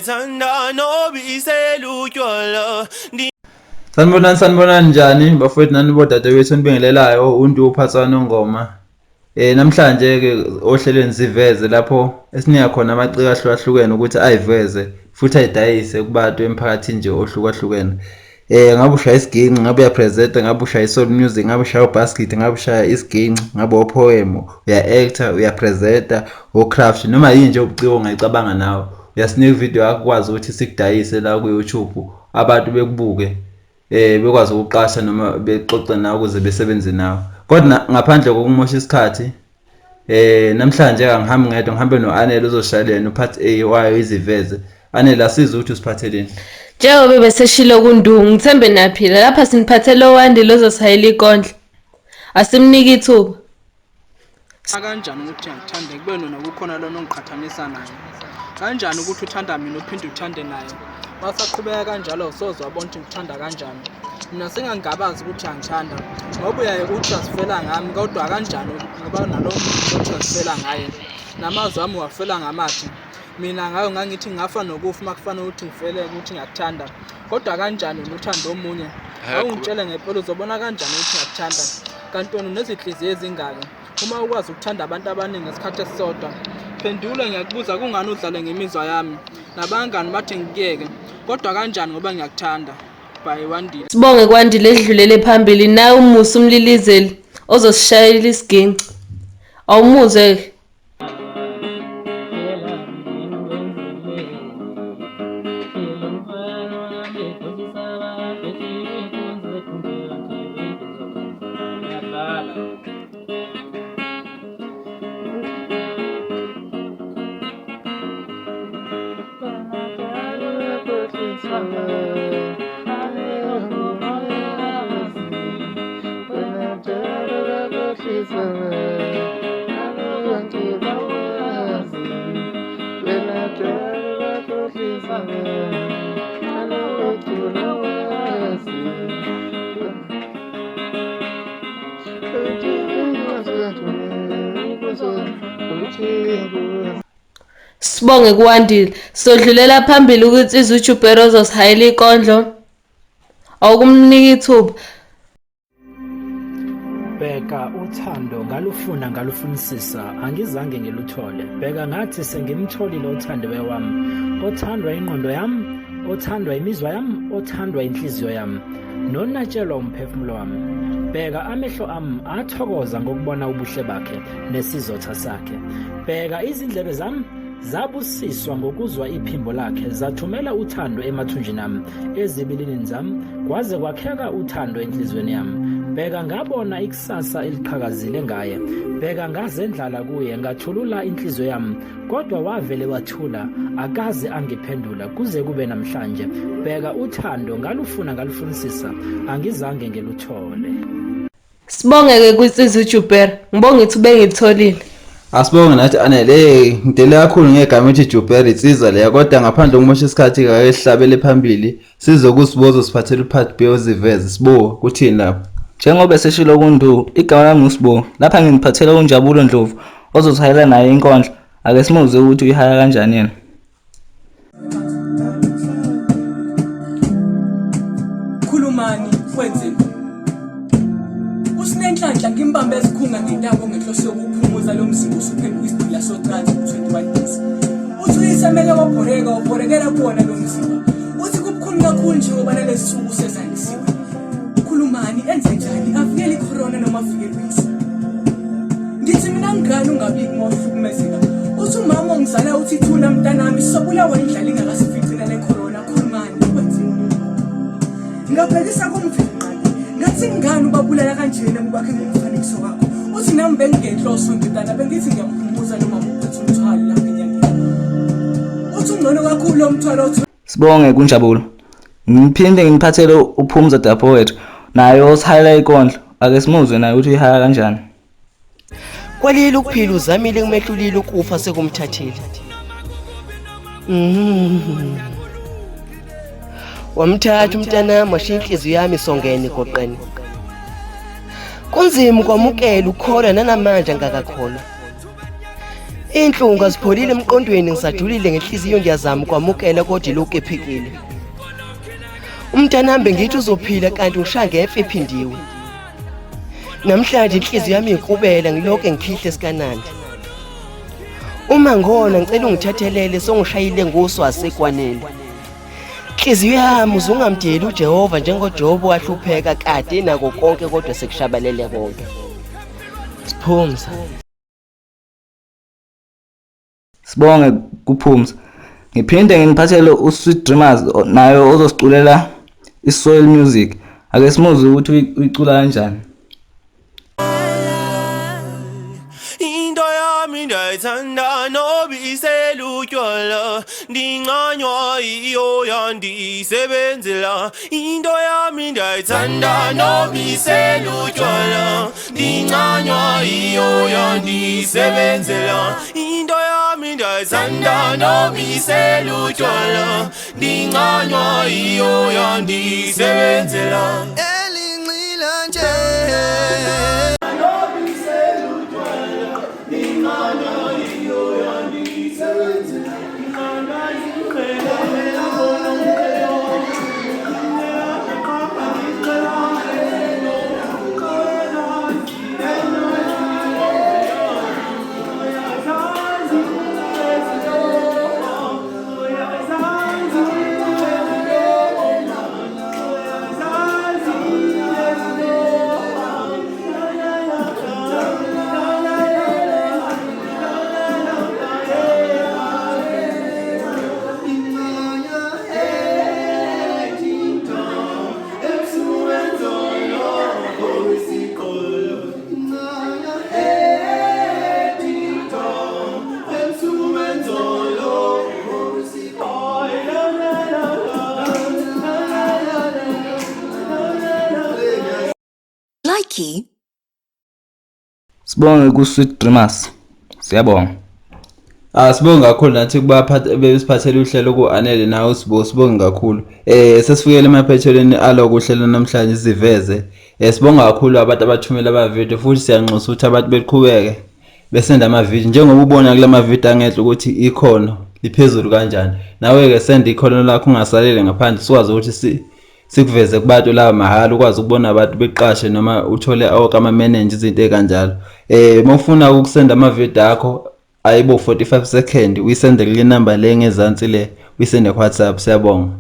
Ndiyayithanda nobisela utywala. Sanibonani, sanibonani, njani bafowethu nani bodadewethu enibingelelayo, uNtu uphathwa Nongoma. Namhlanje ke ohlelweni siveze lapho esinika khona amaciko ahlukahlukene ukuthi ayiveze futhi ayidayise kubantu emphakathini nje ohlukahlukene. Ngabe ushaya isiginci, ngabe uyapresenta, ngabe ushaya i-soul music, ngabe ushaya ubasket, ngabe ushaya isiginci, ngabe upoem, uya-actor, uyapresenta, o-craft, noma yini nje ubuciko ongayicabanga nawe. Uyasinika ividiyo yakho ukwazi ukuthi sikudayise la ku-YouTube, abantu bekubuke, bekwazi ukuqasha noma bexoxe nawe ukuze besebenze nawe. Kodwa ngaphandle kokumosha isikhathi, namhlanje angihambi ngedwa, ngihambe no-Anele uzoshayela yena u-part A wayo iziveze. Anele, asize ukuthi usiphatheleni. Njengoba beseshilo kuNdu, ngithembe naphila. Lapha siniphathele oWandile ozosihayela ikondlo. Asimnike ithuba. Kanjani ukuthi ngikuthande kube nona kukhona lona ongiqhathanisa naye? Kanjani ukuthi uthanda mina uphinde uthande naye? Masaqhubeka kanjalo soze wabona ukuthi ngikuthanda kanjani. Mina sengangabazi ukuthi angithanda ngoba uyaye uthi uyazifela ngami, kodwa kanjani ngoba nalo muntu othi uyazifela ngaye namazwi ami wafela ngamathe. Mina ngayo ngangithi ngafa nokufa uma kufanele ukuthi ngifele ukuthi ngiyakuthanda, kodwa kanjani wena uthanda omunye? Awungitshele ngempela, uzobona kanjani ukuthi ngiyakuthanda? Kanti wena unezinhliziyo ezingaki uma ukwazi ukuthanda abantu abaningi ngesikhathi esisodwa? Phendula, ngiyakubuza, kungani udlale ngemizwa yami? Nabangani bathi ngikuyeke, kodwa kanjani ngoba ngiyakuthanda? By Wandile. Sibonge Kwandile edlulele phambili naye uMusa umlilizeli ozosishayela isiginci. Awumuzwe-ke. Sibonge kuWandile. Sodlulela phambili ukuthi uJubhero ozosihayela ikondlo. Awukumnika ithuba. Bheka uthando ngalufuna ngalufunisisa, angizange ngiluthole. Bheka ngathi sengimtholile othandiwe wami, othandwa ingqondo yami, othandwa imizwa yami, othandwa inhliziyo yami, nonatshelwa umphefumulo wami. Bheka amehlo ami athokoza ngokubona ubuhle bakhe nesizotha sakhe. Bheka izindlebe zami zabusiswa ngokuzwa iphimbo lakhe, zathumela uthando emathunjini ami, ezibilinini zami, kwaze kwakheka uthando enhliziyweni yami. Bheka ngabona ikusasa eliqhakazile ngaye, bheka ngazendlala kuye, ngathulula inhliziyo yami, kodwa wavele wathula, akaze angiphendula kuze kube namhlanje. Bheka uthando ngalufuna ngalufunisisa, angizange ngiluthole. Sibonge-ke kwinsizwa uJubera. Ngibonga ithuba engilitholile. Asibonge nathi Anele. Hey, ngidele kakhulu ngegama ethi Jubera, insizwa leya, kodwa ngaphandle kokumosha isikhathi kake sihlabele phambili size kuSibo ozosiphathela u-part B oziveze. Sibo, kuthini lapho? Njengoba eseshilo kuNdu, igama lami nguSibo. Lapha nginiphathela uNjabulo Ndlovu ozosihayela naye inkondlo. Ake simuzwe ukuthi uyihaya kanjani yena. Khulumani kwenzeni? Usinenhlanhla ngimbambe esikhunga ngentambo ngenhloso yokuphumuza lo mzimba usuphenduka isigqila socansi ku-21 days. Uthi uyisemele wabhoreka wabhorekela kuwona lo mzimba. Uthi kubukhulu kakhulu njengoba nalezi suku sezandisiwe. Khulumani enze njani avikele icorona noma avikele uyise? Ngithi mina ngane ungabiki uma uhlukumezeka. Uthi umama ongizala uthi thula mntanami sobulawa indlala ingakasifici nale corona. Khulumani kwenziwa. Ngabhekisa kumveli ngathi ngani ubabulala kanjena ubakhe ngomfanekiso wakho. Uthi nami bengingenhloso ndodana bengithi ngiyamphumuza lo mama uphethe umthwalo lapha enyangeni. Uthi ungcono kakhulu lo mthwalo othi Sibonge kuNjabulo. Ngiphinde ngiphathele uPhumza Dapowethu naye osihayela ikondlo. Ake simuzwe naye ukuthi uyihaya kanjani. Kwalile ukuphila uzamile kumehlulile ukufa sekumthathile. Wamthatha umntanami washiya inhliziyo yami isongene egoqene. Kunzima ukwamukela ukukholwa nanamanje angakakholwa. Inhlungu azipholile emqondweni ngisajulile ngenhliziyo ngiyazama ukwamukela kodwa ilokhu ephikile. Umntanami bengithi uzophila kanti ngishaya ngemfe ephindiwe. Namhlanje inhliziyo yami ikubela ngilokhu ngikhihle sikanandi. Uma ngona ngicela ungithethelele songishayile ngoswazi sekwanele. Nhliziyo yami uzungamdeli uJehova njengoJobe wahlupheka kade nako konke kodwa sekushabalele konke. Siphumza. Sibonge kuphumza. Ngiphinde nginiphathele uSweet Dreamers naye ozosiculela iSoil Music. Ake simuzwe ukuthi uyicula kanjani. Into yami ndayithanda nobiselutywala ndincanywa yiyo yandisebenzela into yami ndayithanda nobiselutywala ndincanywa yiyo yandisebenzela into yami ndayithanda nobiselutywala ndincanywa yiyo yandisebenzela elinxila nje Likey. Sibonge ku-Sweet Dreamers. Siyabonga. Ah sibonge kakhulu nathi kubaphathe besiphathele uhlelo ku-Anele nawe Sibo sibonge kakhulu. Eh sesifikele emaphethelweni aloko uhlelo namhlanje siveze. Eh sibonga kakhulu abantu abathumela ama video futhi siyanxusa ukuthi abantu beqhubeke besenda ama video njengoba ubona kulama video angenhla ukuthi ikhono liphezulu kanjani. Nawe ke senda ikhono lakho ungasalele ngaphandle sikwazi ukuthi si sikuveze kubantu laba mahhala ukwazi ukubona abantu beqashe noma uthole awonke ama-manager izinto ey'kanjalo um uma ufuna ukusenda amavidiyo akho ayibo 45 second uyisende kule namba le ngezansi le uyisende ku-whatsapp siyabonga.